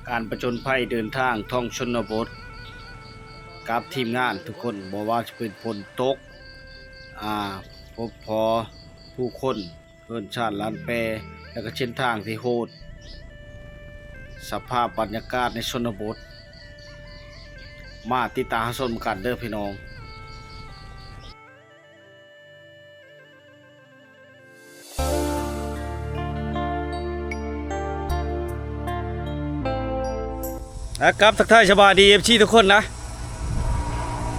ການປະຈົນໄພເດີນທາງທ່ອງຊົນນະບົດກັບທີມງານທຸກຄົນ, ບໍ່ວ່າຈະເປັນຝົນຕົກ, ອາ, ພົບພໍຜູ້ຄົນ, ເຮືອນຊານລານແປ, ແລະກະເສັ້ນທາງທີ່ໂຫດ, ສະພາບບັນຍາກາດໃນຊົນນະບົດ, ມາຕິດຕາມຮັບຊົມກັນເດີພີ່ນ້ອງ. ອ່າ ກັບທັກທາຍສະບາຍດີ ເອັຟຊີ ທຸກຄົນນະ.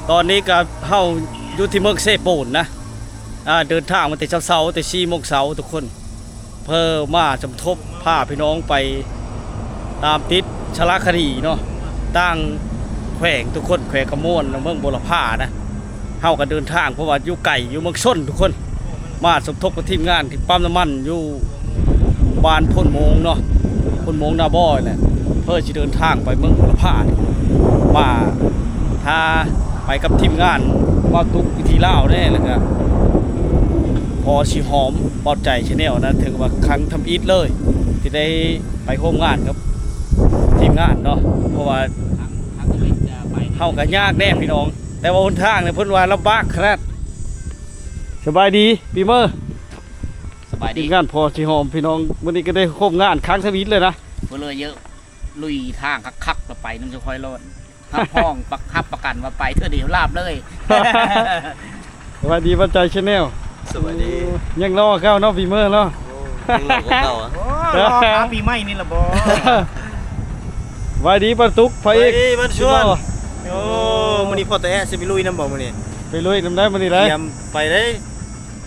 ຕອນນີ້ກະເຮົາຢູ່ທີ່ເມືອງເຊໂປນນະ. ອ່າ ເດີນທາງມາແຕ່ເຊົ້າໆ ແຕ່ສີ່ໂມງເຊົ້າທຸກຄົນ. ເພື່ອມາສົມທົບພາພີ່ນ້ອງໄປຕາມຕິດສາລະຄະດີເນາະ, ຕ່າງແຂວງທຸກຄົນ, ແຂວງຄຳມ່ວນ ເມືອງບົວລະພານະ. ເຮົາກໍເດີນທາງ ເພາະວ່າຢູ່ໄກ ຢູ່ເມືອງຊົນທຸກຄົນ, ມາສົມທົບກັບທີມງານທີ່ປ້ຳນ້ຳມັນຢູ່ບ້ານໂພນໂມງເນາະ, ໂພນໂມງນາບໍ່ແຫຼະ, ເພື່ອຊິເດີນທາງໄປເມືອງບົວລະພາ, ມາ ຖ້າໄປກັບທີມງານບ່າວຕຸກວິຖີລາວແດ່ ແລ້ວກະພໍຊິຫອມເບົາໃຈ Channel ນະ, ຖືວ່າຄັ້ງທຳອິດເລີຍທີ່ໄດ້ໄປຮ່ວມງານກັບທີມງານເນາະ, ເພາະວ່າເຮົາກະຍາກແດ່ພີ່ນ້ອງ, ແຕ່ວ່າຫົນທາງນີ້ເພິ່ນວ່າລຳບາກຂະໜາດ. ສະບາຍດີ ປີເມີ. ສະບາຍດີ ທີມງານພໍຊິຫອມພີ່ນ້ອງ, ມື້ນີ້ກະໄດ້ຮ່ວມງານຄັ້ງທຳອິດເລີຍນະ. ເພິ່ນເລີຍເຢີະ ລຸຍທາງຄັກໆ ລະໄປນຳເຈົ້າຂ້ອຍໂລດ. ຮັບຮອງ ຮັບປະກັນວ່າໄປເທື່ອດຽວລາບເລີຍ. ສະບາຍດີ ວັດໃຈ Channel. ສະບາຍດີ. ຍັງລໍເກົ່າເນາະ ປີເມີເນາະ. ໂອ້ ຍັງລໍກວ່າເກົ່າອະ. ໂອ້ ລໍຫາປີໃໝ່ນີ້ລະບໍ. ສະບາຍດີ ປາຕຸກ ພະເອກ. ສະບາຍດີ ມັນຊວນ. ໂອ້ ມື້ນີ້ພໍ່ແຕະຊິໄປລຸຍນຳບໍ່ມື້ນີ້? ໄປລຸຍນຳໄດ້ມື້ນີ້ໄດ໋. ຕຽມໄປເດ້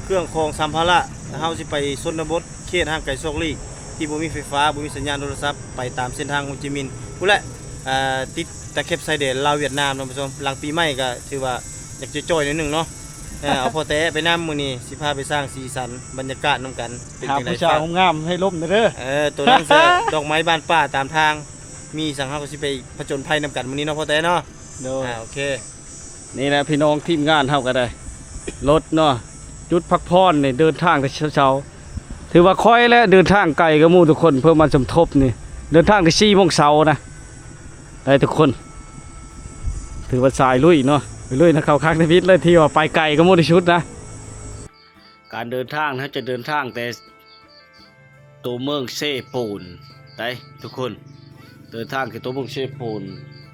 ເຄື່ອງຂອງສຳພາລະ, ເຮົາຊິໄປຊົນນະບົດ ເຂດຫ່າງໄກສອກຫຼີກ ທີ່ບໍ່ມີໄຟຟ້າ ບໍ່ມີສັນຍານໂທລະສັບ ໄປຕາມເສັ້ນທາງໂຮຈິມິນພຸ້ນແຫຼະ, ອ່າ ຕິດຕາເຂັບຊາຍແດນລາວຫວຽດນາມ ທ່ານຜູ້ຊົມ. ຫຼັງປີໃໝ່ກະຖືວ່າຢາກຈ່ອຍໆໜ້ອຍໜຶ່ງເນາະ. ເອົາພໍ່ແຕະໄປນຳ, ມື້ນີ້ຊິພາໄປສ້າງສີສັນບັນຍາກາດນຳກັນ. ເປັນຈັ່ງໃດ ຫາຜູ້ສາວງາມໃຫ້ລົມແດ່ເດີ. ເອີ ໂຕນັ້ນເສື້ອ ດອກໄມ້ບ້ານປ່າຕາມທາງ, ມີຫຍັງເຮົາກະຊິໄປຜະຈົນໄພນຳກັນມື້ນີ້ເນາະ ພໍ່ແຕະເນາະ. ໂດຍ ອ່າ ໂອເຄ. ນີ້ແຫຼະພີ່ນ້ອງ ທີມງານເຮົາກະໄດ້ລົດເນາະ, ຈຸດພັກຜ່ອນນີ້ ເດີນທາງແຕ່ເຊົ້າໆ. ຖືວ່າຂ້ອຍແຫຼະເດີນທາງໄກກວ່າໝູ່ທຸກຄົນ, ເພື່ອມາສົມທົບນີ້ ເດີນທາງແຕ່ສີ່ໂມງເຊົ້ານະ ໄດ້ທຸກຄົນ. ຖືວ່າສາຍລຸຍເນາະ, ໄປລຸຍນຳເຂົາຄັກທຳອິດເລີຍ, ທີ່ວ່າໄປໄກກວ່າໝູ່ທີ່ສຸດນະ. ການເດີນທາງ ເຮົາຈະເດີນທາງແຕ່ໂຕເມືອງເຊໂປນໄດ໋ທຸກຄົນ, ເດີນທາງແຕ່ໂຕເມືອງເຊໂປນ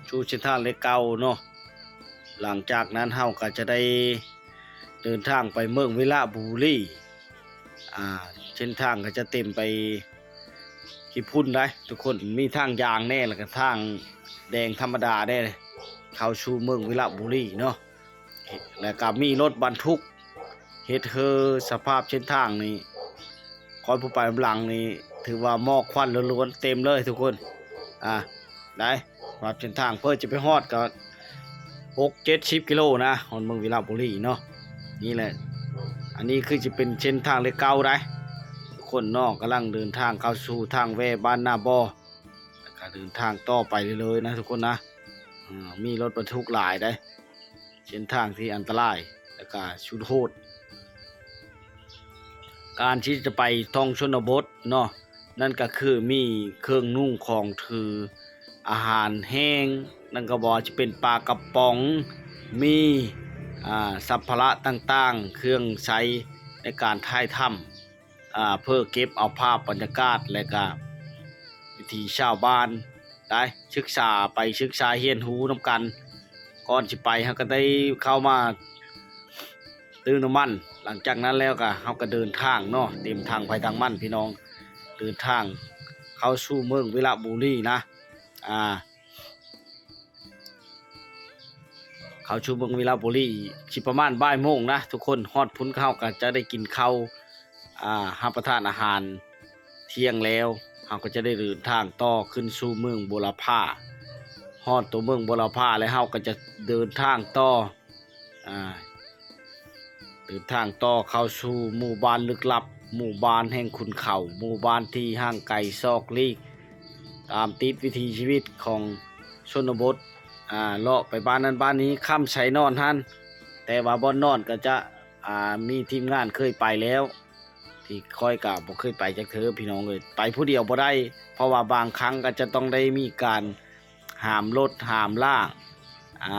ສູ່ເສັ້ນທາງເລກເກົ້າເນາະ. ຫຼັງຈາກນັ້ນເຮົາກະຈະໄດ້ເດີນທາງໄປເມືອງວິລະບູລີ. ອ່າ ເສັ້ນທາງກະຈະເຕັມໄປຂີ້ຝຸ່ນໄດ໋ທຸກຄົນ, ມີທາງຢາງແດ່ ແລ້ວກະທາງແດງທຳມະດາແດ່ ເຂົ້າສູ່ເມືອງວິລະບູລີເນາະ. ແລ້ວກະມີລົດບັນທຸກເຮັດເຮີ. ສະພາບເສັ້ນທາງນີ້ ຂ້ອຍຜູ້ໄປນຳຫຼັງນີ້ ຖືວ່າໝອກຄວັນລ້ວນໆ ເຕັມເລີຍທຸກຄົນ. ອ່າ ໄດ້ ສະພາບເສັ້ນທາງ ເພື່ອຈະໄປຮອດກະຫົກເຈັດສິບກິໂລນະ, ຮອດເມືອງວິລະບູລີເນາະ. ນີ້ແຫຼະ ອັນນີ້ຄືຊິເປັນເສັ້ນທາງເລກເກົ້າໄດ໋ທຸກຄົນເນາະ, ກຳລັງເດີນທາງເຂົ້າສູ່ທາງແວ່ບ້ານນາບໍ່ ແລ້ວກະເດີນທາງຕໍ່ໄປເລື້ອຍໆນະທຸກຄົນນະ. ເອີ ມີລົດບັນທຸກຫຼາຍເດ້, ເສັ້ນທາງທີ່ອັນຕະລາຍ ແລ້ວກະສຸດໂຫດ. ການທີ່ຈະໄປທ່ອງຊົນນະບົດເນາະ, ນັ້ນກະຄືມີເຄື່ອງນຸ່ງຂອງຖື, ອາຫານແຫ້ງ, ນັ້ນກະບໍ່ວ່າຈະເປັນປາກະປ໋ອງ, ມີ ອ່າ ສຳພາລະຕ່າງໆ, ເຄື່ອງໃຊ້ໃນການຖ່າຍທຳ ອ່າ ເພື່ອເກັບເອົາພາບບັນຍາກາດ ແລະກະວິຖີຊາວບ້ານໄດ້ສຶກສາ ໄປສຶກສາຮຽນຮູ້ນຳກັນ. ກ່ອນຊິໄປ ເຮົາກະໄດ້ເຂົ້າມາຕື່ມນ້ຳມັນ, ຫຼັງຈາກນັ້ນແລ້ວກະເຮົາກະເດີນທາງເນາະ, ເຕັມຖັງໃຜຖັງມັນພີ່ນ້ອງ, ເດີນທາງເຂົ້າສູ່ເມືອງວິລະບູລີນະ. ອ່າ ເຂົ້າສູ່ເມືອງວິລະບູລີ ຊິປະມານບ່າຍໂມງນະທຸກຄົນ. ຮອດພຸ້ນເຮົາກະຈະໄດ້ກິນເຂົ້າ ອ່າ ຮັບປະທານອາຫານທ່ຽງແລ້ວ, ເຮົາກະຈະໄດ້ເດີນທາງຕໍ່ຂຶ້ນສູ່ເມືອງບົວລະພາ. ຮອດຕົວເມືອງບົວລະພາແລ້ວ ເຮົາກະຈະເດີນທາງຕໍ່ ອ່າ ເດີນທາງຕໍ່ເຂົ້າສູ່ໝູ່ບ້ານລຶກລັບ, ໝູ່ບ້ານແຫ່ງຂຸນເຂົາ, ໝູ່ບ້ານທີ່ຫ່າງໄກສອກຫຼີກ ຕາມຕິດວິຖີຊີວິດຂອງຊົນນະບົດ. ອ່າ ເລາະໄປບ້ານນັ້ນບ້ານນີ້, ຄ່ຳໃສນອນຫັ້ນ, ແຕ່ວ່າບ່ອນນອນກະຈະ ອ່າ ມີທີມງານເຄີຍໄປແລ້ວ, ທີ່ຂ້ອຍກໍບໍ່ເຄີຍໄປຈັກເທື່ອພີ່ນ້ອງເອີຍ. ໄປຜູ້ດຽວບໍ່ໄດ້ ເພາະວ່າບາງຄັ້ງກໍຈະຕ້ອງໄດ້ມີການຫາມລົດຫາມລາ ອາ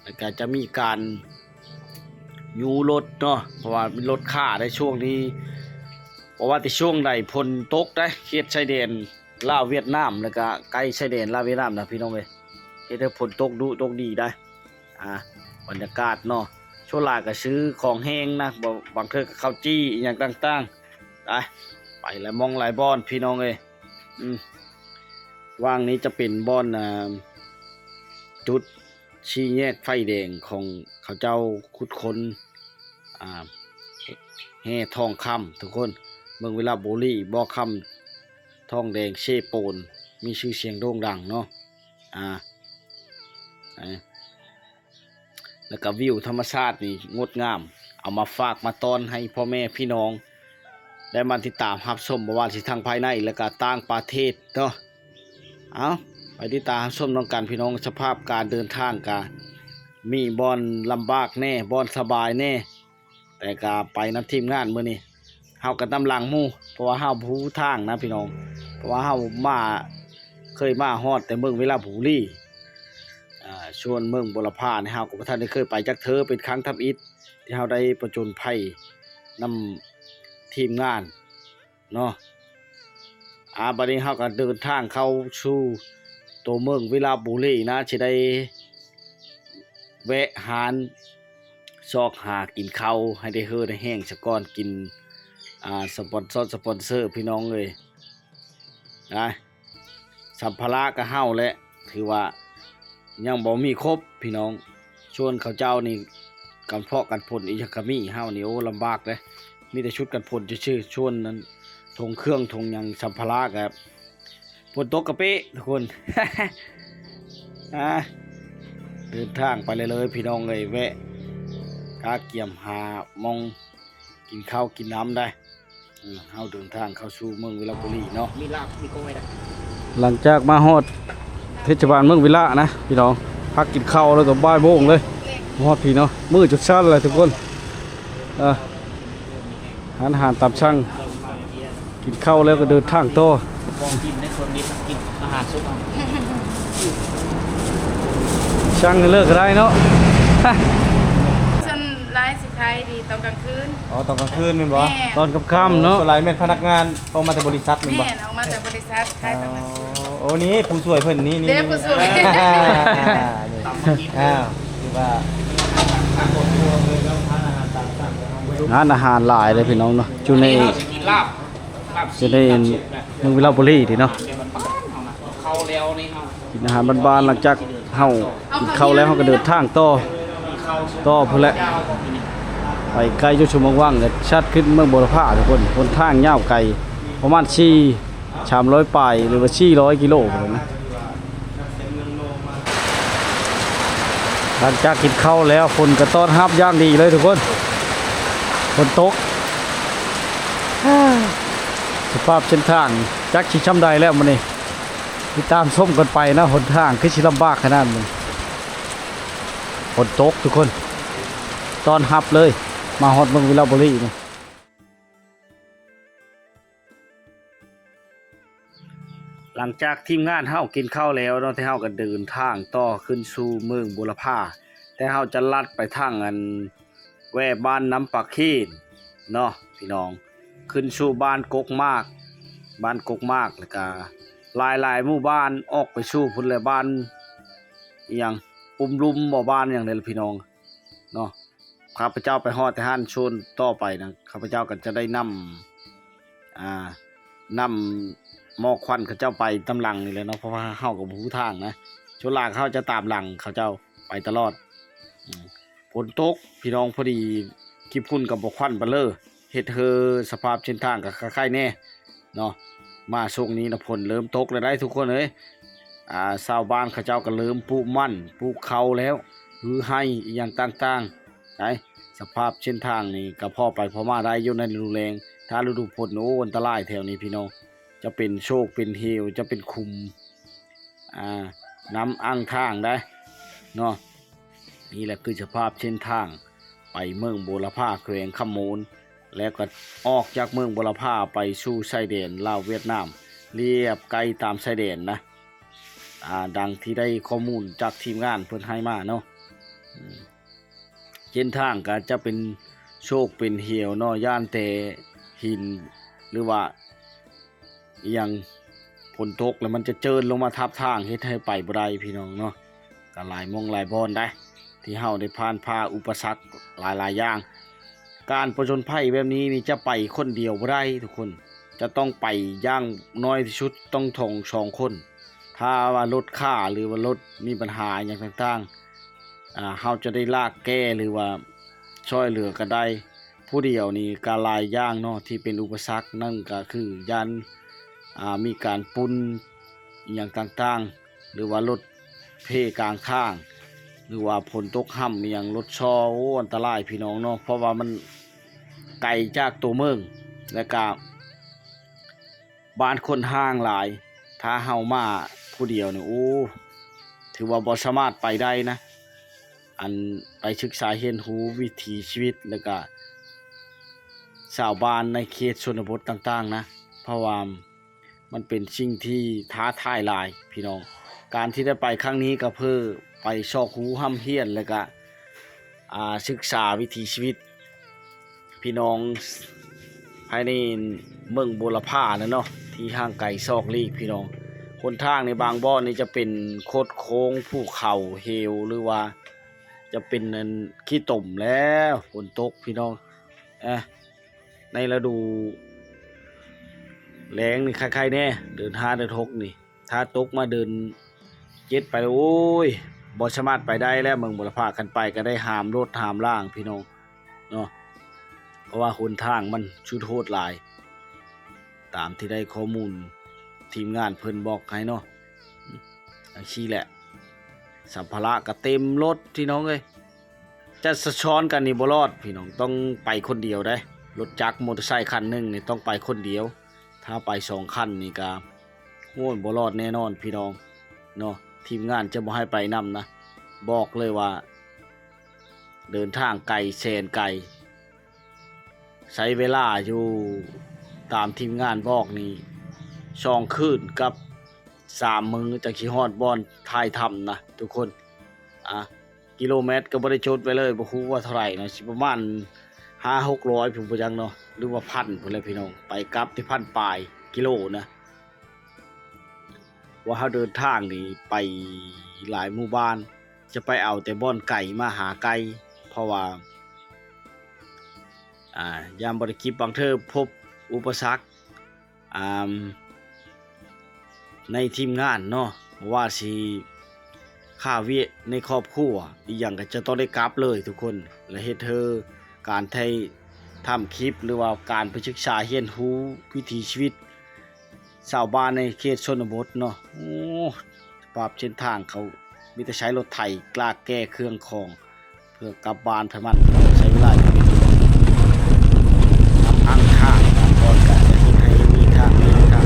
ແລ້ວກໍຈະມີການຍູ້ລົດເນາະ ເພາະວ່າມີລົດຂ້າໃນຊ່ວງນີ້ ບໍ່ວ່າແຕ່ຊ່ວງໃດ ຝົນຕົກໃດ ເຂດຊາຍແດນລາວຫວຽດນາມ ແລ້ວກໍໃກ້ຊາຍແດນລາວຫວຽດນາມນະພີ່ນ້ອງເອີຍ ເຮັດໃຫ້ຝົນຕົກດຸຕົກດີໄດ໋. ອາ ບັນຍາກາດເນາະ ສ່ວນຫຼາຍກໍຊື້ຂອງແຫ້ງນະ ບ- ບາງເທື່ອກໍເຂົ້າຈີ່ອີ່ຫຍັງຕ່າງໆ ໄປ ໄປຫຼາຍໝ່ອງຫຼາຍບ່ອນພີ່ນ້ອງເອີຍ. ອືມ ຫວ່າງນີ້ຈະເປັນບ່ອນ ອ່າ ຈຸດສີ່ແຍກໄຟແດງຂອງເຂົາເຈົ້າຂຸດຄົ້ນ ອ່າ ແຮ່ທອງຄຳທຸກຄົນ ເມືອງວິລະບູລີ ບໍ່ຄຳທອງແດງເຊໂປນ ມີຊື່ສຽງໂດ່ງດັງເນາະ. ອາ ແລ້ວກໍວິວທຳມະຊາດນີ້ງົດງາມ ເອົາມາຝາກມາຕ້ອນໃຫ້ພໍ່ແມ່ພີ່ນ້ອງໄດ້ມາຕິດຕາມຮັບຊົມ ບໍ່ວ່າຊິທັງພາຍໃນ ແລ້ວກໍຕ່າງປະເທດເນາະ. ເອົາ ໄປຕິດຕາມຮັບຊົມນຳກັນພີ່ນ້ອງ. ສະພາບການເດີນທາງກະມີບ່ອນລຳບາກແດ່ ບ່ອນສະບາຍແດ່ ແຕ່ກະໄປນຳທີມງານມື້ນີ້ ເຮົາກໍນຳຫຼັງໝູ່ ເພາະວ່າເຮົາບໍ່ຮູ້ທາງນະພີ່ນ້ອງ ເພາະວ່າເຮົາມາ ເຄີຍມາຮອດແຕ່ເມືອງວິລະບູລີ ອາ ສ່ວນເມືອງບົວລະພານີ້ ເຮົາກໍບໍ່ທັນໄດ້ເຄີຍໄປຈັກເທື່ອ ເປັນຄັ້ງທຳອິດທີ່ເຮົາໄດ້ປະຈົນໄພນຳທີມງານເນາະ. ອາ ບັດນີ້ເຮົາກໍເດີນທາງເຂົ້າສູ່ໂຕເມືອງວິລະບູລີນະ ຊິໄດ້ແວະຮ້ານຊອກຫາກິນເຂົ້າໃຫ້ໄດ້ເຫີໄດ້ແຮງສາກ່ອນ ກິນ ອາ ສະປອນຊອນສະປອນເຊີພີ່ນ້ອງເອີຍ ນະ. ສຳພາລະກໍເຮົາແຫຼະ ຖືວ່າຍັງບໍ່ມີຄົບພີ່ນ້ອງ. ສ່ວນເຂົາເຈົ້ານີ້ ກັນເພາະກັນຝົນອີ່ຫຍັງກໍມີ ເຮົານີ້ ໂອ້ ລຳບາກເດ້ ມີແຕ່ຊຸດກັນຝົນຊື່ໆ. ສ່ວນນັ້ນຖົງເຄື່ອງຖົງຫຍັງ ສຳພາລະກໍຝົນຕົກກະເປະທຸກຄົນ. ອາ ເດີນທາງໄປເລື້ອຍໆ ພີ່ນ້ອງເອີຍ ແວະກະກຽມຫາໝ່ອງກິນເຂົ້າກິນນ້ຳໄດ໋. ເອີ ເຮົາເດີນທາງເຂົ້າສູ່ເມືອງວິລະບູລີເນາະ ມີລາບມີກ້ອຍນະ. ຫຼັງຈາກມາຮອດເທດສະບານເມືອງວິລະນະພີ່ນ້ອງ ພັກກິນເຂົ້າແລ້ວກໍບ່າຍໂມງເລີຍ ມາຮອດພີ້ເນາະ. ມື້ຈົນຊັ້ນແຫຼະທຸກຄົນ ເອີ ຮ້ານອາຫານຕາມສັ່ງ ກິນເຂົ້າແລ້ວກໍເດີນທາງຕໍ່. ຂອງກິນໃນສ່ວນນີ້ ກິນອາຫານສຸກເອົາ ສັ່ງໃຫ້ເລີກກໍໄດ້ເນາະ. ສ່ວນຫຼາຍຊິຂາຍດີຕອນກາງຄືນ. ອໍ ຕອນກາງຄືນແມ່ນບໍ່? ແມ່ນ. ຕອນຄ່ຳໆເນາະ. ສ່ວນຫຼາຍແມ່ນພະນັກງານອອກມາແຕ່ບໍລິສັດແມ່ນບໍ່? ແມ່ນ ອອກມາແຕ່ບໍລິສັດ ຂາຍຕອນກາງຄືນ. ອໍ ໂອ້ ນີ້ຜູ້ຊ່ວຍເພິ່ນນີ້ ນີ້ ເດ້ຜູ້ຊ່ວຍ. ອ້າວ ຖືວ່າ ຮ້ານອາຫານຫຼາຍເດ້ພີ່ນ້ອງເນາະ ຢູ່ໃນ ຢູ່ໃນເມືອງວິລະບູລີນີ້ເນາະ. ກິນອາຫານບ້ານໆ ຫຼັງຈາກເຮົາກິນເຂົ້າແລ້ວ ເຮົາກໍເດີນທາງຕໍ່ ຕໍ່ພຸ້ນແຫຼະ ໄປໄກຢູ່ຊຸມວັງໆ ກໍຊັດຂຶ້ນເມືອງບົວລະພາທຸກຄົນ. ຫົນທາງຍາວໄກປະມານສີ່ ສາມຮ້ອຍປາຍ ຫຼືວ່າສີ່ຮ້ອຍກິໂລພຸ້ນນະ. ຫຼັງຈາກກິນເຂົ້າແລ້ວ ຝົນກໍຕ້ອນຮັບຢ່າງດີເລີຍທຸກຄົນ ຝົນຕົກ. ສະພາບເສັ້ນທາງຈັກຊິຊ່ຳໃດແລ້ວມື້ນີ້ ຕິດຕາມຊົມກັນໄປເນາະ. ຫົນທາງຄືຊິລຳບາກຂະໜາດນີ້ ຝົນຕົກທຸກຄົນ ຕ້ອນຮັບເລີຍ ມາຮອດເມືອງວິລະບູລີນີ້. ຫຼັງຈາກທີມງານເຮົາກິນເຂົ້າແລ້ວເນາະ ແຕ່ເຮົາກໍເດີນທາງຕໍ່ຂຶ້ນສູ່ເມືອງບົວລະພາ ແຕ່ເຮົາຈະລັດໄປທາງອັນ ແວ່ບ້ານນ້ຳປາເຄນເນາະພີ່ນ້ອງ ຂຶ້ນສູ່ບ້ານກົກໝາກ ບ້ານກົກໝາກ ແລ້ວກະຫຼາຍໆໝູ່ບ້ານອອກໄປສູ່ພຸ້ນແຫຼະ ບ້ານອີ່ຫຍັງ ປຸ່ມລຸ່ມບໍ່ ບ້ານຫຍັງນີ້ແຫຼະພີ່ນ້ອງເນາະ. ຂ້າພະເຈົ້າໄປຮອດແຕ່ຫັ້ນ ສ່ວນຕໍ່ໄປນະ ຂ້າພະເຈົ້າກໍຈະໄດ້ນຳ ອ່າ ນຳໝໍຄວັນເຂົາເຈົ້າໄປຕາມຫຼັງນີ້ແຫຼະເນາະ ເພາະວ່າເຮົາກໍບໍ່ຮູ້ທາງນະ ສ່ວນຫຼາຍເຮົາຈະຕາມຫຼັງເຂົາເຈົ້າໄປຕະຫຼອດ. ອືມ ຝົນຕົກພີ່ນ້ອງ ພໍດີຂີ້ຝຸ່ນກັບໝອກຄວັນປະເລີ ເຮັດໃຫ້ສະພາບເສັ້ນທາງກໍຄ້າຍໆແດ່ເນາະ. ມາຊ່ວງນີ້ນະ ຝົນເລີ່ມຕົກແລ້ວໄດ໋ທຸກຄົນເອີຍ. ອ່າ ຊາວບ້ານເຂົາເຈົ້າກໍເລີ່ມປູກມັນ ປູກເຂົ້າແລ້ວ ຮືໄຮ່ອີ່ຫຍັງຕ່າງໆໄດ໋. ສະພາບເສັ້ນທາງນີ້ກໍພໍໄປພໍມາໄດ້ຢູ່ໃນລະດູແລ້ງ. ຖ້າລະດູຝົນ ໂອ້ ອັນຕະລາຍແຖວນີ້ພີ່ນ້ອງ ຈະເປັນໂຊກເປັນເຫວ ຈະເປັນຂຸມ ອ່າ ນ້ຳອັ່ງທາງໄດ໋ເນາະ. ນີ້ແຫຼະຄືສະພາບເສັ້ນທາງໄປເມືອງບົວລະພາ ແຂວງຄຳມ່ວນ. ແລ້ວກໍອອກຈາກເມືອງບົວລະພາໄປສູ່ຊາຍແດນລາວຫວຽດນາມ ລຽບໄກຕາມຊາຍແດນນະ ອ່າ ດັ່ງທີ່ໄດ້ຂໍ້ມູນຈາກທີມງານເພິ່ນໃຫ້ມາເນາະ. ເສັ້ນທາງກໍຈະເປັນໂຊກເປັນເຫວເນາະ ຢ້ານແຕ່ຫີນ ຫຼືວ່າ ອີ່ຫຍັງ ຝົນຕົກແລ້ວມັນຈະເຈີນລົງມາທັບທາງ ເຮັດໃຫ້ໄປບໍ່ໄດ້ພີ່ນ້ອງເນາະ. ກໍຫຼາຍໝ່ອງຫຼາຍບ່ອນໃດ໋ ທີ່ເຮົາໄດ້ຜ່ານຜ່າອຸປະສັກຫຼາຍໆຢ່າງ. ການປະຈົນໄພແບບນີ້ນີ້ຈະໄປຄົນດຽວບໍ່ໄດ້ທຸກຄົນ ຈະຕ້ອງໄປຢ່າງນ້ອຍທີ່ສຸດຕ້ອງສອງ ສອງຄົນ. ຖ້າວ່າລົດຂ້າ ຫຼືວ່າລົດມີບັນຫາຫຍັງຕ່າງໆ ອ່າ ເຮົາຈະໄດ້ລາກແກ່ ຫຼືວ່າຊ່ອຍເຫຼືອກັນໄດ້. ຜູ້ດຽວນີ້ກໍຫຼາຍຢ່າງເນາະທີ່ເປັນອຸປະສັກ ນັ້ນກໍຄືຢ້ານ ອ່າ ມີການປຸ້ນອີ່ຫຍັງຕ່າງໆ ຫຼືວ່າລົດເພກາງທາງ ຫຼືວ່າຝົນຕົກຮ່ຳອີ່ຫຍັງ ລົດຊໍ້ ໂອ້ ອັນຕະລາຍພີ່ນ້ອງເນາະ ເພາະວ່າມັນໄກຈາກຕົວເມືອງ ແລ້ວກະ ບ້ານຄົນຫ່າງຫຼາຍ ຖ້າເຮົາມາຜູ້ດຽວນີ້ ໂອ້ ຖືວ່າບໍ່ສາມາດໄປໄດ້ນະ. ອັນໄປສຶກສາຮຽນຮູ້ວິຖີຊີວິດ ແລ້ວກະຊາວບ້ານໃນເຂດຊົນນະບົດຕ່າງໆນະ ເພາະວ່າມັນເປັນສິ່ງທີ່ທ້າທາຍຫຼາຍພີ່ນ້ອງ. ການທີ່ໄດ້ໄປຄັ້ງນີ້ກໍເພື່ອໄປຊອກຮູ້ຮ່ຳຮຽນ ແລ້ວກະ ອ່າ ສຶກສາວິຖີຊີວິດ ພີ່ນ້ອງພາຍໃນເມືອງບົວລະພານັ້ນເນາະ ທີ່ຫ່າງໄກສອກຫຼີກພີ່ນ້ອງ. ຫົນທາງໃນບາງບ່ອນນີ້ຈະເປັນຄົດໂຄ້ງ ພູເຂົາ ເຫວ ຫຼືວ່າຈະເປັນອັນຂີ້ຕົມແລ້ວ ຝົນຕົກພີ່ນ້ອງ. ອ່າ ໃນລະດູແລ້ງນີ້ໄຄໆແດ່ ເດືອນຫ້າ ເດືອນຫົກນີ້ ຖ້າຕົກມາເດືອນເຈັດໄປແລ້ວ ໂອ້ຍ ບໍ່ສາມາດໄປໄດ້ແລ້ວ ເມືອງບົວລະພາ. ຄັນໄປກໍໄດ້ຫາມລົດຫາມລາງພີ່ນ້ອງເນາະ ເພາະວ່າຫົນທາງມັນສຸດໂຫດຫຼາຍ ຕາມທີ່ໄດ້ຂໍ້ມູນທີມງານເພິ່ນບອກໃຫ້ເນາະ. ຈັ່ງຊີ້ແຫຼະ ສຳພາລະກໍເຕັມລົດພີ່ນ້ອງເອີຍ. ຈະສະຊ້ອນກັນນີ້ບໍ່ລອດພີ່ນ້ອງ ຕ້ອງໄປຄົນດຽວເດ້. ລົດຈັກມໍເຕີໄຊຄັນໜຶ່ງນີ້ຕ້ອງໄປຄົນດຽວ ຖ້າໄປສອງຄັນນີ້ກະ ໂອ້ຍ ບໍ່ລອດແນ່ນອນພີ່ນ້ອງເນາະ. ທີມງານຈະບໍ່ໃຫ້ໄປນຳນະ ບອກເລີຍວ່າເດີນທາງໄກແສນໄກ ໃຊ້ເວລາຢູ່ ຕາມທີມງານບອກນີ້ ສອງຄືນກັບສາມມື້ ຈັ່ງຊິຮອດບ່ອນຖ່າຍທຳນະທຸກຄົນ. ອ່າ ກິໂລແມັດກໍບໍ່ໄດ້ຈົດໄວ້ເລີຍ ບໍ່ຮູ້ວ່າເທົ່າໃດເນາະ ຊິປະມານຫ້າຫົກຮ້ອຍພຸ້ນບໍ່ຈັກເນາະ ຫຼືວ່າພັນພຸ້ນແຫຼະພີ່ນ້ອງ. ໄປກັບທີ່ພັນປາຍກິໂລນະ. ວ່າເຮົາເດີນທາງນີ້ໄປຫຼາຍໝູ່ບ້ານ ຈະໄປເອົາແຕ່ບ່ອນໄກມາຫາໄກ ເພາະວ່າ ອ່າ ຍາມບໍ່ໄດ້ກິບບາງເທື່ອພົບອຸປະສັກ ອ່າ ໃນທີມງານເນາະ ບໍ່ວ່າຊິຄ່າວຽກໃນຄອບຄົວອີ່ຫຍັງ ກໍຈະຕ້ອງໄດ້ກັບເລີຍທຸກຄົນ ແລະ ເຮັດໃຫ້ການຖ່າຍທຳຄລິບ ຫຼືວ່າການໄປສຶກສາຮຽນຮູ້ວິຖີຊີວິດຊາວບ້ານໃນເຂດຊົນນະບົດເນາະ. ໂອ້ ສະພາບເສັ້ນທາງເຂົາມີແຕ່ໃຊ້ລົດໄຖລາກແກ່ເຄື່ອງຂອງ ເພື່ອກັບບ້ານໄປມັນ ໃຊ້ເວລາຢູ່ ທາງທາງບາງບ່ອນກໍຈະເຮັດໃຫ້ມີທາງ ມີທາງ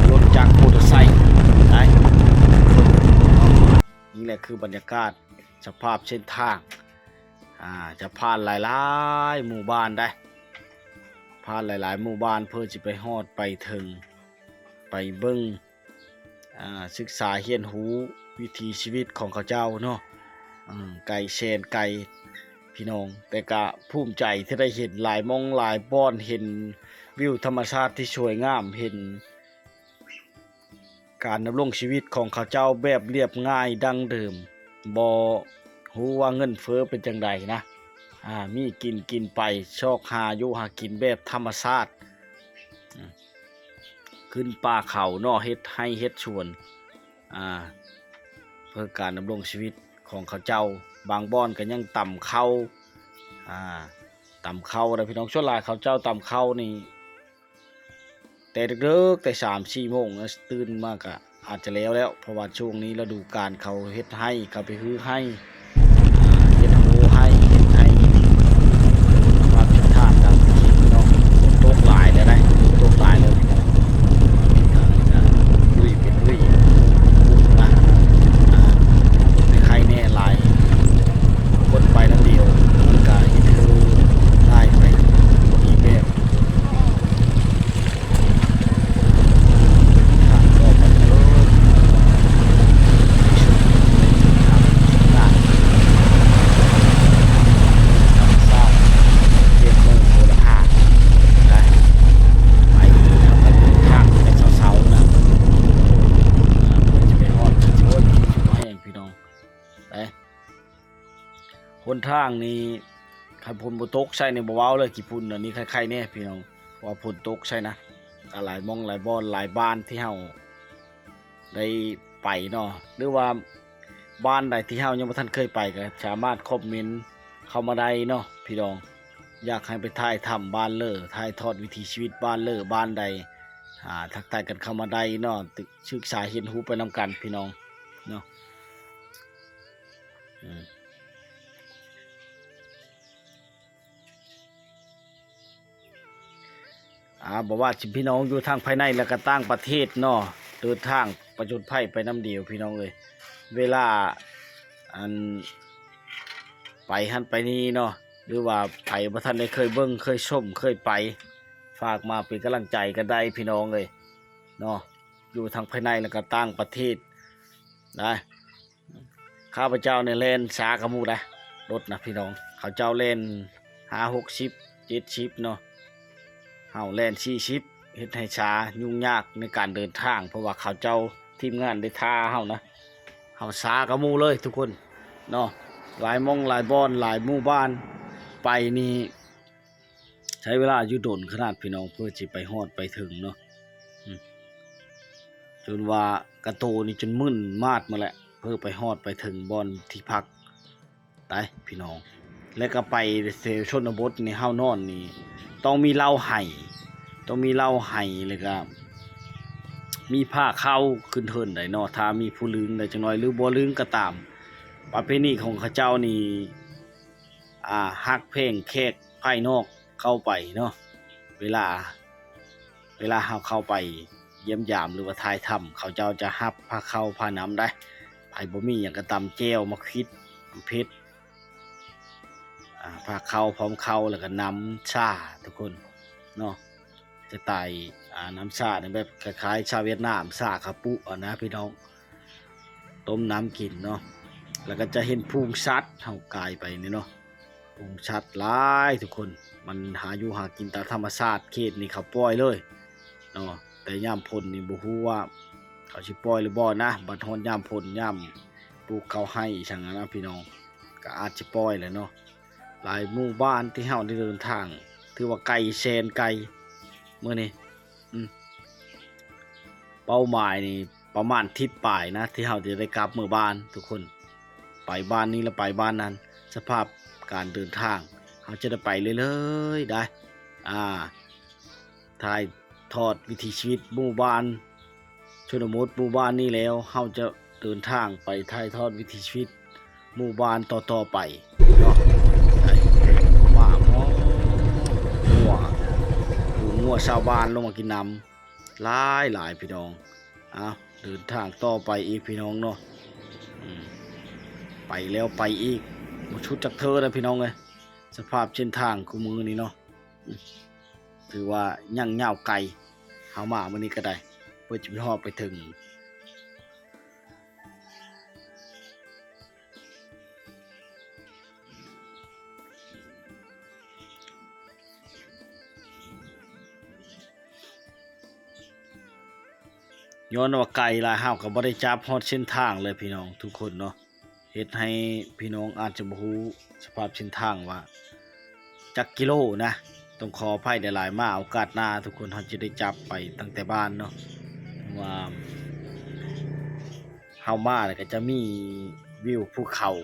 ລົດຈັກ ມໍເຕີໄຊໄດ້. ນີ້ແຫຼະຄືບັນຍາກາດສະພາບເສັ້ນທາງ ອ່າ ຈະຜ່ານຫຼາຍໆໝູ່ບ້ານໄດ໋ ຜ່ານຫຼາຍໆໝູ່ບ້ານ ເພື່ອຊິໄປຮອດໄປເຖິງ ໄປເບິ່ງ ອ່າ ສຶກສາຮຽນຮູ້ວິຖີຊີວິດຂອງເຂົາເຈົ້າເນາະ. ເອີ ໄກແສນໄກພີ່ນ້ອງ ແຕ່ກະພູມໃຈທີ່ໄດ້ເຫັນຫຼາຍໝ່ອງຫຼາຍບ່ອນ ເຫັນວິວທຳມະຊາດທີ່ສວຍງາມ ເຫັນການດຳລົງຊີວິດຂອງເຂົາເຈົ້າແບບລຽບງ່າຍດັ້ງເດີມ ບໍ່ຮູ້ວ່າເງິນເຟີ້ເປັນຈັ່ງໃດນະ. ອ່າ ມີກິນ ກິນໄປ ຊອກຫາຢູ່ຫາກິນແບບທຳມະຊາດ ຂຶ້ນປ່າເຂົາເນາະ ເຮັດໄຮ່ເຮັດສວນ ອ່າ ເພື່ອການດຳລົງຊີວິດຂອງເຂົາເຈົ້າ. ບາງບ່ອນກໍຍັງຕຳເຂົ້າ ອ່າ ຕຳເຂົ້ານະພີ່ນ້ອງ. ສ່ວນຫຼາຍເຂົາເຈົ້າຕຳເຂົ້ານີ້ ແຕ່ເດິກໆ ແຕ່ສາມສີ່ໂມງນະ ຕື່ນມາກະອາດຈະແລ້ວແລ້ວ ເພາະວ່າຊ່ວງນີ້ລະດູການເຂົາເຮັດໄຮ່ ເຂົາໄປຮື້ໄຮ່ ອ່າ ເຮັດໂຮໄຮ່ ເຮັດໄຮ່ ວ່າຜິດທາງຕາມທີ່ເນາະ. ຝົນຕົກຫຼາຍແລ້ວນະ ຝົນຕົກຫຼາຍແລ້ວ ລຸຍເປັນລຸຍ ນະ ອ່າ ໄຄແນ່ຫຼາຍ ຄົນໄປນຳດຽວ ມັນກະເຮັດໃຫ້ ຫົນທາງນີ້ ຄັນຝົນບໍ່ຕົກໃສ່ນີ້ບໍ່ເວົ້າເລີຍ ຂີ້ຝຸ່ນອັນນີ້ໄຄໆແດ່ພີ່ນ້ອງ ເພາະວ່າຝົນຕົກໃສ່ນະ ກໍຫຼາຍໝ່ອງຫຼາຍບ່ອນຫຼາຍບ້ານທີ່ເຮົາໄດ້ໄປເນາະ ຫຼືວ່າບ້ານໃດທີ່ເຮົາຍັງບໍ່ທັນເຄີຍໄປ ກໍສາມາດຄອມເມັນເຂົ້າມາໄດ້ເນາະພີ່ນ້ອງ. ຢາກໃຫ້ໄປຖ່າຍທຳບ້ານເລີ ຖ່າຍທອດວິຖີຊີວິດບ້ານເລີ ບ້ານໃດ ອາ ທັກທາຍກັນເຂົ້າມາໄດ້ເນາະ ສຶກສາຮຽນຮູ້ໄປນຳກັນພີ່ນ້ອງເນາະ. ອືມ ອາ ບໍ່ວ່າຊິພີ່ນ້ອງຢູ່ທາງພາຍໃນ ແລະກະຕ່າງປະເທດເນາະ ເດີນທາງປະຈົນໄພໄປນຳດຽວພີ່ນ້ອງເອີຍ. ເວລາ ອັນ ໄປຫັ້ນໄປນີ້ເນາະ ຫຼືວ່າໃຜບໍ່ທັນໄດ້ເຄີຍເບິ່ງ ເຄີຍຊົມ ເຄີຍໄປ ຝາກມາເປັນກຳລັງໃຈກັນໄດ້ພີ່ນ້ອງເອີຍເນາະ ຢູ່ທັງພາຍໃນ ແລະກະຕ່າງປະເທດນະ. ຂ້າພະເຈົ້ານີ້ແລ່ນຊ້າກວ່າໝູ່ໃດ໋ ລົດນະພີ່ນ້ອງ ເຂົາເຈົ້າແລ່ນຫ້າ ຫົກສິບ ເຈັດສິບເນາະ ເຮົາແລ່ນສີ່ສິບ ເຮັດໃຫ້ຊ້າ ຫຍຸ້ງຍາກໃນການເດີນທາງ ເພາະວ່າເຂົາເຈົ້າ ທີມງານໄດ້ຖ້າເຮົານະ ເຮົາຊ້າກວ່າໝູ່ເລີຍທຸກຄົນເນາະ. ຫຼາຍໝ່ອງຫຼາຍບ່ອນ ຫຼາຍໝູ່ບ້ານ ໄປນີ້ໃຊ້ເວລາຢູ່ດົນຂະໜາດພີ່ນ້ອງ ເພື່ອຊິໄປຮອດໄປເຖິງເນາະ ອືມ ຈົນວ່າກະໂຕນີ້ຈົນມຶນມາດໝົດແຫຼະ ເພື່ອໄປຮອດໄປເຖິງບ່ອນທີ່ພັກໄດ້ພີ່ນ້ອງ. ແລະກະໄປແຖວຊົນນະບົດນີ້ ເຮົານອນນີ້ຕ້ອງມີເຫຼົ້າໄຫ ຕ້ອງມີເຫຼົ້າໄຫ ແລະກະມີຜ້າເຂົ້າຂຶ້ນເຫິນໄດ້ເນາະ ຖ້າມີຜູ້ລຶງໄດ້ຈັກໜ້ອຍ ຫຼືບໍ່ລຶງກໍຕາມ. ປະເພນີຂອງເຂົາເຈົ້ານີ້ ອາ ຮັກແພງແຂກພາຍນອກເຂົ້າໄປເນາະ ເວລາ ເວລາເຮົາເຂົ້າໄປຢ້ຽມຢາມ ຫຼືວ່າຖ່າຍທຳ ເຂົາເຈົ້າຈະຮັບພາເຂົ້າພານ້ຳໄດ໋ ໃຜບໍ່ມີຫຍັງກໍຕຳແຈ່ວ ໝາກຂິດ ເຜັດ ອາ ພາເຂົ້າ ພ້ອມເຂົ້າ ແລ້ວກໍນ້ຳຊາທຸກຄົນເນາະ. ສະໄຕ ອາ ນ້ຳຊານີ້ແບບຄ້າຍໆຊາຫວຽດນາມ ຊາຂາວປຸຫັ້ນນະພີ່ນ້ອງ ຕົ້ມນ້ຳກິນເນາະ. ແລ້ວກໍຈະເຫັນຝູງສັດ ເຮົາກາຍໄປນີ້ເນາະ ຝູງສັດຫຼາຍທຸກຄົນ ມັນຫາຢູ່ຫາກິນຕາມທຳມະຊາດ ເຂດນີ້ເຂົາປ່ອຍເລີຍເນາະ. ແຕ່ຍາມຝົນນີ້ບໍ່ຮູ້ວ່າເຂົາຊິປ່ອຍຫຼືບໍ່ນະ ບັດຮອດຍາມຝົນ ຍາມປູກເຂົ້າໄຮ່ອີ່ຫຍັງຫັ້ນນະພີ່ນ້ອງ ກໍອາດຊິປ່ອຍແຫຼະເນາະ. ຫຼາຍໝູ່ບ້ານທີ່ເຮົາໄດ້ເດີນທາງ ຖືວ່າໄກແສນໄກມື້ນີ້ ອືມ ເປົ້າໝາຍນີ້ປະມານທິດປາຍນະ ທີ່ເຮົາຈະໄດ້ກັບເມືອບ້ານທຸກຄົນ ໄປບ້ານນີ້ລະໄປບ້ານນັ້ນ. ສະພາບການເດີນທາງ ເຮົາຈະໄດ້ໄປເລື້ອຍໆໄດ໋ ອາ ຖ່າຍທອດວິຖີຊີວິດໝູ່ບ້ານ ຊົນນະບົດໝູ່ບ້ານນີ້ແລ້ວ ເຮົາຈະເດີນທາງໄປຖ່າຍທອດວິຖີຊີວິດໝູ່ບ້ານຕໍ່ໆໄປເນາະ. ໄດ້ ໝາເນາະ ງົວ ຝູງງົວຊາວບ້ານລົງມາກິນນ້ຳຫຼາຍໆ ພີ່ນ້ອງ. ເອົາ ເດີນທາງຕໍ່ໄປອີກພີ່ນ້ອງເນາະ ອືມ ໄປແລ້ວໄປອີກ ບໍ່ຊຸດຈັກເທື່ອນະພີ່ນ້ອງເອີຍ. ສະພາບເສັ້ນທາງຄູ່ມື້ນີ້ເນາະ ອືມ ຖືວ່າຍັງຍາວໄກ ເຮົາມາມື້ນີ້ກໍໄດ້ ເພື່ອຈະໄປຮອດໄປເຖິງ. ຍ້ອນວ່າໄກຫຼາຍ ເຮົາກໍບໍ່ໄດ້ຈັບຮອດເສັ້ນທາງເລີຍ ພີ່ນ້ອງທຸກຄົນເນາະ. ເຮັດໃຫ້ພີ່ນ້ອງອາດຈະບໍ່ຮູ້ສະພາບເສັ້ນທາງວ່າຈັກກິໂລນະ ຕ້ອງຂໍອະໄພຫຼາຍໆ. ມາໂອກາດໜ້າທຸກຄົນ ເຮົາຈະໄດ້ຈັບໄປຕັ້ງແຕ່ບ້ານເນາະ ວ່າເຮົາມາແລ້ວກໍຈະມີວິວພູເຂົາ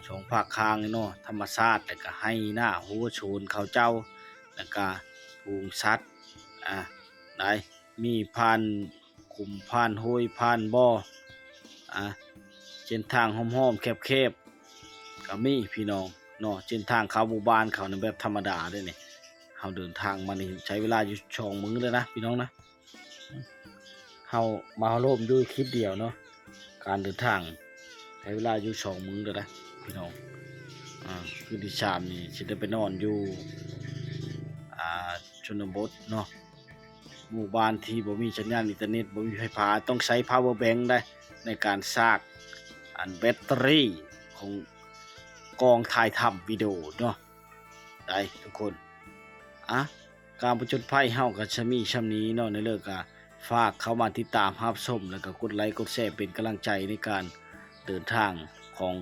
ສອງພາກຂ້າງເນາະ ທຳມະຊາດ ແລ້ວກໍໄຮ່ນາຫົວໂຊນເຂົາເຈົ້າ ແລ້ວກໍຝູງສັດ ອາ ໄດ້ ມີຜ່ານຂຸມ ຜ່ານຫ້ວຍ ຜ່ານບໍ່ ອາ ເສັ້ນທາງຫ້ອມໆແຄບໆ ກໍມີພີ່ນ້ອງເນາະ. ເສັ້ນທາງເຂົ້າໝູ່ບ້ານເຂົານັ້ນແບບທຳມະດາເດ້ນີ້ ເຮົາເດີນທາງມານີ້ໃຊ້ເວລາຢູ່ສອງມື້ແລ້ວນະພີ່ນ້ອງນະ. ເຮົາມາເຮົາລົມຢູ່ຄລິບດຽວເນາະ ການເດີນທາງໃຊ້ເວລາຢູ່ສອງມື້ແລ້ວນະພີ່ນ້ອງ. ອາ ຄືນທີສາມນີ້ຊິໄດ້ໄປນອນຢູ່ ອາ ຊົນນະບົດເນາະ ໝູ່ບ້ານທີ່ບໍ່ມີສັນຍານອິນເຕີເນັດ ບໍ່ມີໄຟຟ້າ ຕ້ອງໃຊ້ພາວເວີແບັງໄດ໋ ໃນການຊາກ ອັນ ແບັດເຕີຣີຂອງກ້ອງຖ່າຍທຳວິດີໂອເນາະ ໄດ້ທຸກຄົນ. ອາ ການຜະຈົນໄພເຮົາກໍຈະມີຊ່ຳນີ້ເນາະ ໃນເລີກກໍຝາກເຂົ້າມາຕິດຕາມຮັບຊົມ ແລ້ວກໍກົດໄລກົດແຊເປັນກຳລັງໃຈໃນການເດີນທາງ ຂອງ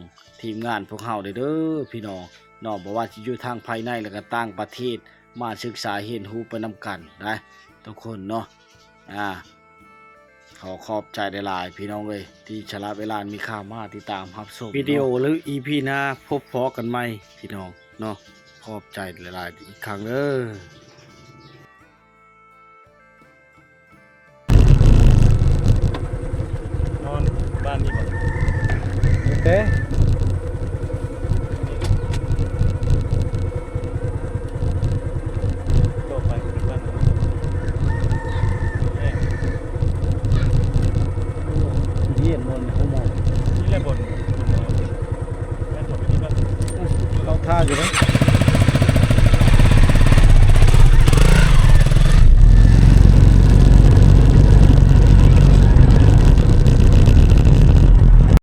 ທີມງານພວກເຮົາເດີ ເດີພີ່ນ້ອງເນາະ, ບໍ່ວ່າຊິຢູ່ທາງພາຍໃນ ແລະກະຕ່າງປະເທດ ມາສຶກສາຮຽນຮູ້ໄປນຳກັນໄດ໋ທຸກຄົນເນາະ. ອາ ຂໍຂອບໃຈຫຼາຍໆ ພີ່ນ້ອງເອີຍ ທີ່ສະຫຼະເວລາມີຄ່າມາຕິດຕາມຮັບຊົມວິດີໂອ ເນາະ ຫຼື ອີພີ ໜ້າ ພົບພໍ້ກັນໃໝ່ ພີ່ນ້ອງເນາະ. ຂອບໃຈຫຼາຍໆອີກຄັ້ງເດີ. ນອນບ້ານນີ້ບໍ່? ໂອເຄ ຕໍ່ໄປຄືບ້ານນັ້ນ. ນີ້ບ່ອນຫົວໝໍ ນີ້ແຫຼະບ່ອນຫົວໝໍ. ແມ່ນບໍ່? ເຂົ້າທ່າຢູ່ເດ້.